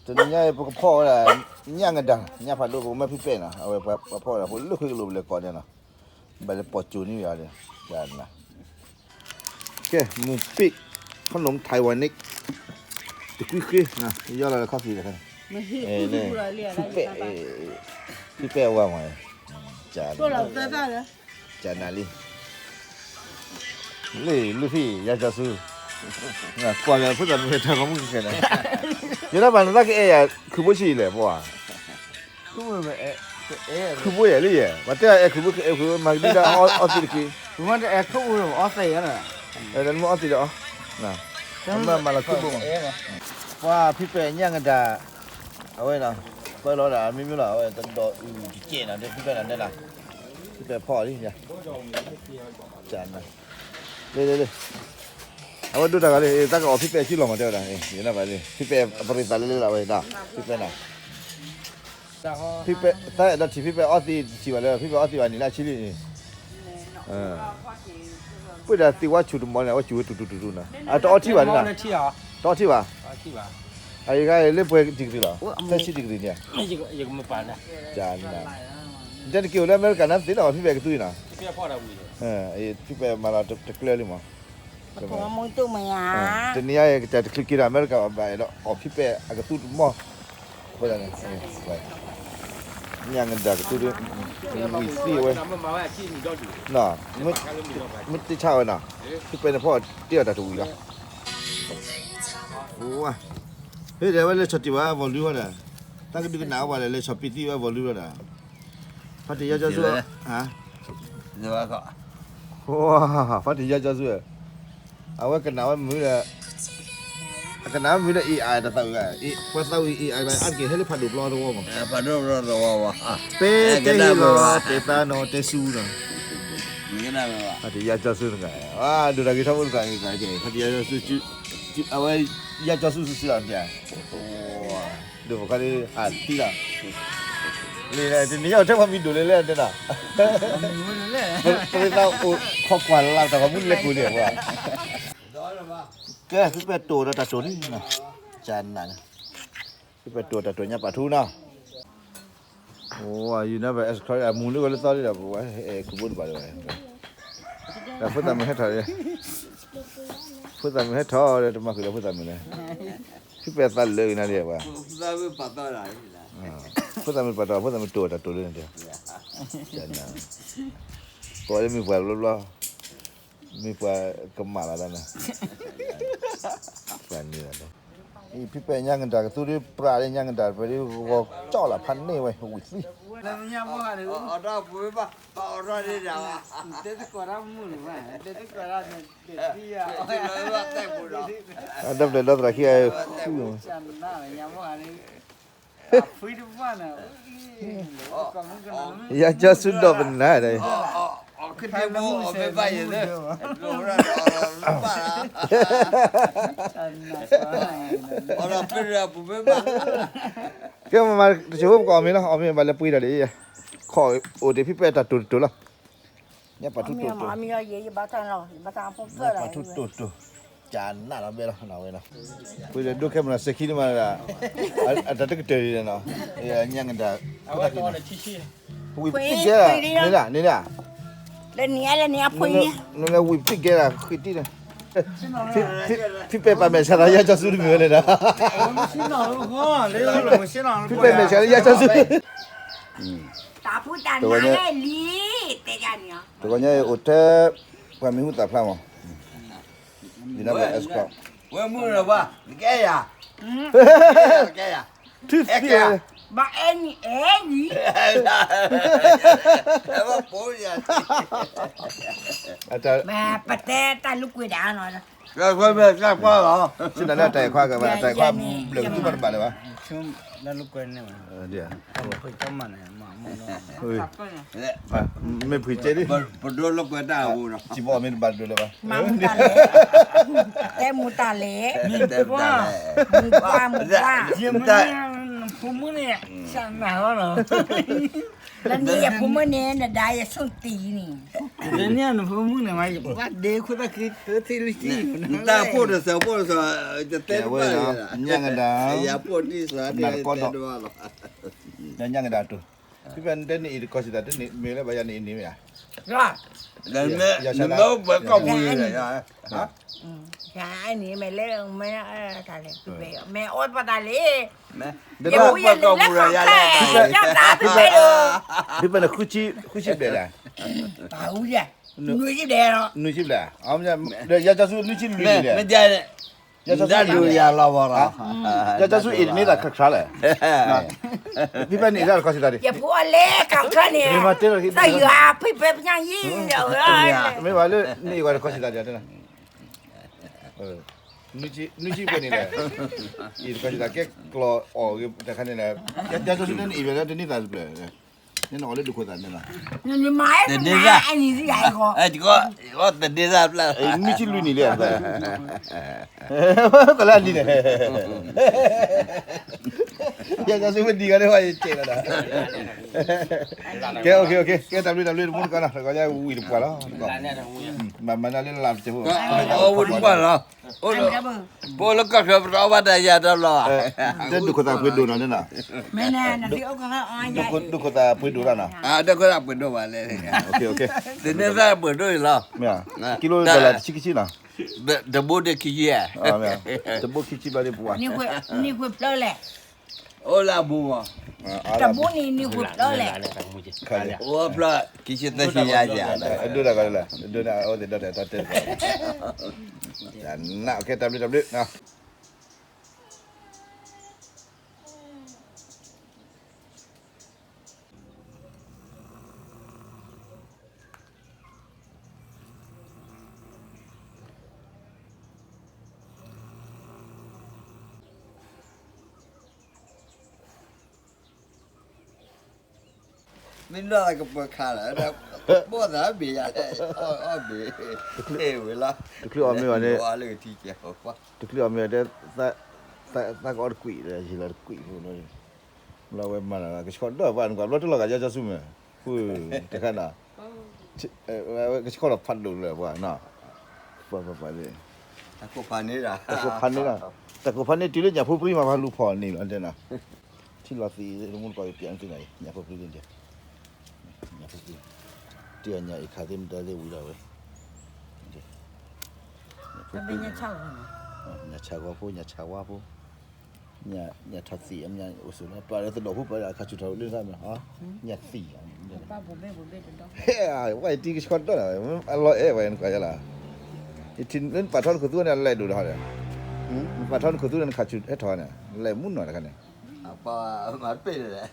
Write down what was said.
တနံၤညါအံၤ ပကဖီၣ်ဝဲဒၣ် ညၣ်ကဒါ ညၣ်ဖးဒိၣ် ပကမၢဖံးပဲာ်နီၤ, အဝဲပှၤဖီၣ်ဝဲဒၣ် ဖိလၢခွ့ကလိာ်ပလဲၤကိးန့ၣ်နီၤ, ဘၣ်လဲၤပိာ်ကၠိၤန့ၢ်ဝဲဒၣ်, ကဲ မုၢ်ပ့ၣ် ခီၣ်နူာ် Taiwanese တကွံဃ့ ယီၢ်လီၤလၢခီၣ်သံးလီၤ, ဖံးပဲာ် ဖံးပဲာ်အဝဲမး, ကနၤလံ လံ လုၢ်ဖံး ယါကၠီဆူ ကွၢ်က့ၤဖိသၣ်မုၣ်ဟဲထီၣ်ကီးမုၣ်ကဲန့ၣ်, ယဲဒၣ်ဘၣ်နသးကအဲၣ်ယၤ ခုးဘိဆံးလဲၣ် ပှၤ, ခုးဘိယဲၢ်လံယဲၢ် ပှၤတဲအဲၣ်ခုးဘိ အဲၣ်ခုးဘိ မၤကဒံဒၣ်အီသံးတက့ၢ်, မ့ၢ်အီသံးဒီးအီ, မ့ၢ်မၤလီၤခုးဘိမး, ပှၤဖံးပဲာ်ညၣ်ကဒါ အဝဲနီၤ, ကွဲလီၤဒၣ်မ့မ့ၢ်လီၤ အဝဲတဒီးအုၣ်တကဲးနီၤ ဖံးပဲာ်နီၤတဲဒၣ်, ဖံးပဲာ်ဖီၣ်လံ, လ့လ့လ့, အဝဲဒိတၢ်ဂၤလံ တၢ်ကအီၣ်ဖံးပဲာ်စုလီၤမး တဲဝဲဒၣ်, ဖံးပဲာ် ပရ့သးလ့လ့လီၤဝဲဒၣ် ဖံးပဲာ်နီၤ, ဖံးပဲာ် တၢ်အဲၣ်ဒိးထံၣ်ဖံးပဲာ်အီသံးတထံၣ်ဘၣ်လၢ ဖံးပဲာ်အီသံးဘၣ်န့ၣ်လၢအဆံလံန့ၣ်, ပှၤဒၣ်သံးဝါဆူၣ်တမီၤန့ၣ် အဝဲစူၤဝဲတူၤတူၤတူၤနီၤ အတအီထံဘၣ်န့ၣ်နီၤ, တအီထံဘၣ်, အအံၤဂၤလၢပှဲၤ degree လီၤ, သၢဆံ degree န့ၣ်, နတဲနက့ၤအိၣ်လၢအမဲရကၤနၤသ့ၣ်နီၤ အီၣ်ဖံးပဲာ်ကသူအံၤနီၤ, ဖံးပဲာ်မၤလီၤတကျၢလံမး, တနံၤအံၤ ကတၢၢ်တချုးက့ၤဒီးအမဲရကၤဘၣ် ဘၣ်အဲၣ်ဒိးအီၣ်ဖံးပဲာ်အကသူတမီၤ, ညၣ်ကဒါကသူဒ်, ဝံၤသံဝဲ, မ့ၢ်တ့ဆါဝဲနီၤ, ဖံးပဲာ်န့ၣ်ဖီၣ်တ့အီၣ်တၢ်တဝံၤလီၤ, ဟ့ၣ်ဒီးဝဲလဲၤဆီၣ်တံၢ်ဝဲ volume ဝဲဒီး, တၢ်ကဒုကနၣ်ဝဲလဲၤလဲၤဆီၣ်ပံသံဝဲ volume ဝဲဒီး, ဖါတံၢ်ယါကၠီဆူ, ဖါတံၢ်ယါကၠီဆူ, အဝဲကနၣ်ဝဲမုာ်ဒီး, အကနၣ်ဝဲမုာ်ဒီး AI တသးဝံၤ, ပှၤသးဝံၤ AI အါတက့ၢ်ဟဲလၢဖးဒိၣ်ပျီသဝီမး, တဲဟ့ၣ်လီၤ တဲသးနီၤ တဲဆူနီၤ, ဖါတံၢ်ယါကၠီဆူတဂၤ, ဒိၣ်တၢ်ဂ့ၤထီဘိတဂၤ, ဖါတံၢ်ယါကၠီဆူ, အဝဲယါကၠီဆူစုာ်စုာ်လီၤ, ဒိၣ်ပခီလၢအသံလီၤ, တနံၤညါအိၣ်ထဲပှၤမံၤဒိၣ်လဲၣ်လဲၣ်တဲနီၤ, ပသးအိၣ်ခိးကွၢ်လၢ်တၢ်ပှၤမုၢ်လဲၤကိးန့ၣ်, ကဲ ဖံးပဲာ်တိၢ်ဒီးတၢ်တိၢ်လံ, ကနၣ်န့ၣ်, ဖံးပဲာ်တိၢ်တၢ်တိၢ်ညါပာ်ထူနီၤ, အိ you never ask correct အမူလၢဝဲလၢသီလံဒီး ပဝဲအဲၣ်ခုးဘိတဘၣ်လၢၤဘၣ်, ဒီးဖိသၣ်မုၣ်ဟဲထီၣ်, ဖိသၣ်မုၣ်ဟဲထီၣ်ဒီး တမၤဃုာ်ဒီးဖိသၣ်မုၣ်လဲၣ်, ဖံးပဲာ်သးလၢကနၤဒံးဘၣ်, ဖိသၣ်မုၣ်ပာ်တီၢ် ဖိသၣ်မုၣ်တိၢ်တၢ်တိၢ်လၢန့ၣ်တဲ, ကိးလၢမ့ၢ်ပှၤဘျီဘျီ, မ့ၢ်ပှၤကမၣ်လီၤတၢ်န့ၣ်, ပှၤန့ၣ်လီၤ, ဖံးပဲာ်ညါကဒါကသူဒ်ပြးလၢညါကဒါ ပဒ်ဂီၤကၠီလီၤဖးန့ၢ်ဝဲ ဝံၤသံ ဒီးပျဲၢ်ဒီသရၣ်ခံဂၤ, ယါကၠီဆူဒီးပနၢ်ဒီး, ကဲမၤမၤတစိၢ်ဖိပကအီၣ်မ့ၤလီၤ, အီၣ်မ့ၤဘၣ်လဲၤပှ့ၤဒီးဒ်, ခီၣ်အိၣ်ဒံးဖံးပဲာ်တၢ်တိၢ်တတိၢ်လီၤ, ညၣ်ပာ်ထူတိၢ်တိၢ်, ညၣ်ပာ်ထူတိၢ်တိၢ်, ကနၣ်လီၤဘဲလီၤနဝဲလီၤ, ပှ့ၤဒီးဒိခဲမနၤစဲၤခံန့ၣ်မး, အတၢ်တကတၢၢ်ဒ်န့ၣ်နီၤ, ညၣ်ကဒါ, ဝံၤပံကဲ, န့ၣ်ဒၣ်, န့ၣ်ဒၣ်, လၢနံၤလၢနံၤအဖိန့ၣ်, နလဲၤဝံၤပံကဲဒၣ်ဃံတံၢ်န့ၣ်, ဖံးပဲာ်ပာ်မဲာ်ဆှးသးယါကၠီဆူတမံၤဝဲလဲၣ်ဒီး, ဖံးပဲာ်မဲာ်ဆှးလၢယါကၠီဆူ, တဂီၤညါအံၤအိၣ်ထဲ ပှၤမံၤဟူသၣ်ဖျါမး, ဝဲမုၢ်လၢၤဘၣ်, ကဲယၤ, ကဲယၤ, ထံသ့, ဘၣ်အဲၣ်နံၤအဲၣ်နံၤ, ပတဲတၢ်လိာ်ကွဲဒၣ်နီၤ, စ့ၢ်နၤလၢအတၢ်အဲၣ်ခွါကဘၣ် အတၢ်အဲၣ်ခွါဘျၢၣ်ကသူဘၣ်တဘၣ်လၢၤဘၣ်, လၢလိာ်ကွဲန့ၣ်, မ့ၢ်ဖှံကဲဒ်, ပဒိၣ်လိာ်ကွဲတၢ်အိၣ်နီၤ, စံးဘီအီၣ်မ့ၢ်တဘၣ်ဒိၣ်လၢၤဘၣ်, တဲမူတၢ်လဲၣ်, မူပှၢ်မူပှၢ်, ဖိမုၣ်န့ၣ် စးနၤလီၤနီၤ, လၢနဖိမုၣ်န့ၣ် နဒါယဆိၣ်တံၢ်န့ၣ်, လၢန့ၣ်နဖိမုၣ်န့ၣ်မး ယပှၤဒ့ခိၣ်သၣ်ခံ သ့လံၤတံၢ်, နတၢ်ဖိတစၢၤဖိတစၢၤ, ယတဲတဘၣ်, ညၣ်ကဒါ, ယဖိတံၢ်စၢၤ နတကိးဒီး, ညၣ်ကဒါတိၤ, ဖံဖဲနတဲနအံၤတကီၢ်စံးသး တန့ၢ်မ့ၢ်လၢဘၣ်ယၤန့ၣ်အန့ၣ်မ့ၢ်ဧါ, နမ့ၢ်အိၣ်ပှဲၤကီၢ်ပူၤန့ၣ်, န့ၣ်မ့ၢ်လဲၣ်, မ့ၢ်အိၣ်ပှဲၤတၢ်လံ, မ့ၢ်အိၣ်ပှဲၤကီၢ်ပူၤဒီးယၤလဲၣ်, ဖံဖဲနဃုဆံဘျဲၣ်လဲၣ်, နွံဆံဘျဲၣ်, နွံဆံဘျဲၣ်, ယၤကၠီဆူအ့ၣ်တန့ၢ်သးခရၣ်ခရၣ်လဲၣ်, ဖံဖဲနအံၤတၢ်တကီၢ်စံးသးဒ်, ယဖိအလဲၤခရၣ်န့ၣ်, တၢ်ယွၤဖံဖဲပညၣ်ယံၤ, မ့ၢ်ဘၣ်လၢနအံၤဝဲတကီၢ်စံးသးဒ်, နွံဆံဘျဲၣ်န့ၣ်လဲၣ်, အံၤတကီၢ်စံးသး ကဲကျီအီၣ်ဂ့ၤတခါန့ၣ်လဲၣ်, ယၤကၠီဆူန့ၣ်အံၤဝဲလၢတန့ၢ်သးတဘျဲၣ်, နအီၣ်လၢဒုးခိၣ်သးန့ၣ်လီၤ, တန့ၢ်သး, တန့ၢ်သးဘျဲၣ်, တလၢအလံန့ၣ်, ယၤကၠီဆူမ့ၢ်ဒံးဂၤန့ၣ် ယကဲလီၤဒီး, ကဲ okay okay ကဲ တၢ်ဘျုးတၢ်ဘျုးတမူတကိးနီၤ, တကိးညါဝံၤတပှၢ်လီၤ, မၤမၤနၤလၢလၢ်တစဲးဖိ, ဝံၤတပှၢ်လီၤ, ပအိၣ်လၢကီၢ်ချၢပတအီၣ်ဘၣ်တၢ်ယၤတၢ်လီၤ, ဒုးခိၣ်သးပှ့ၤဒိၣ်နီၤန့ၣ်နီၤ, ဒုးခိၣ်သးပှ့ၤဒိၣ်လီၤနီၤ, ဒုးခိၣ်သးပှ့ၤဒိၣ်ဘၣ်လဲၣ်, တန့ၢ်သၣ်ပှ့ၤဒိၣ်အံၤလီၤ, ကံလိတလၢတဆံခံဆံနီၤ, တဘိဒ်ခံဆံ, တဘိခံဆံဘျီဒ်ပှၤ, နံၣ်ဃုဖျၢၣ်လဲၣ်, အိၣ်လၢအဘူးမး, တဘိန့ၣ်နံၣ်ဃုဖျၢၣ်လဲၣ်, အိၣ်ဖျၢၣ်, ခံဆံသၢဆံယၤယၤ, အဒိဒၣ်ကီးလၢ, အဒိန့ၣ်အိၣ်သ့ၣ်ဒီးတၢ်တဲတကီး, န okay တၢ်ဘျုးတၢ်ဘျုးနီၤ. မ့ၢ်နီၢ်သးကပၢၤခါလီၤ, ဘီၣ်သးမ့ၢ်ယၤလဲၣ်, အီၣ်မ့ၢ်, တချုးအီၣ်မ့ၢ်ဘၣ်န့ၣ်, တချုးအီၣ်မ့ၢ်ဘၣ်တဲ, သးကအီၣ်တကွံာ်ဒီး ယံာ်လီၤတကွံာ်ဖိနီၤ, လၢအဝဲမၤလီၤ ကဆှီဒီးပှၤနကွၢ် ဘျီတလီၤဂာ်ယါကၠီဆူမဲာ်, ဃုတခါနီၤ, ကဆှီလီၤဖးဒိၣ်လၢပှၤနီၤ, ပှၤပှၤပှၤလၢ တၢ်ကိၢ်ဖးန့ၣ်လီၤ, တၢ်ကိၢ်ဖးန့ၣ်တုၤလၢညၣ်ဖိပြံမၤဖးလူၤဖီၣ်န့ၣ်လီၤတဲနီၤ, ထံလီၤသံးတမူတကိးယပျဲနသ့ၣ်ညါအံၤ ညၣ်ဖိပြံန့ၣ်, ညၣ်ဖိပြံ, တ့ၢ်အီၤညၣ်အံၤခးသ့ၣ်မတၤသ့ၣ်ဝံၤဒီးဝဲ, ညၣ်ဆၣ်ဂီၤဖိ ညၣ်ဆၣ်ဝါဖိ, ညၣ်ထီၣ်သံး အမ့ၢ်အိၣ်ဆိးလၢပျၢ်လၢသဒီးဖိပှၤအခါဆူၣ်ထီၣ်လၢသးမ့ၢ်, ညၣ်သံး, ဟဲ, ဝဲယတံၤကဆှီဒီး, အလီၤအဲၣ်ဝဲနကွၢ်ယါလီၤ, ယထံၣ်လၢနပာ်ထီၣ်နခိၣ်သူန့ၣ် လဲၤဒိၣ်ဒီး, နပာ်ထီၣ်နခိၣ်သူန့ၣ် နခါဆူၣ်ဟဲထီၣ်န့ၣ် လဲၤမူနီၤတခါန့ၣ်, မၤတပ့ၢ်လဲၣ်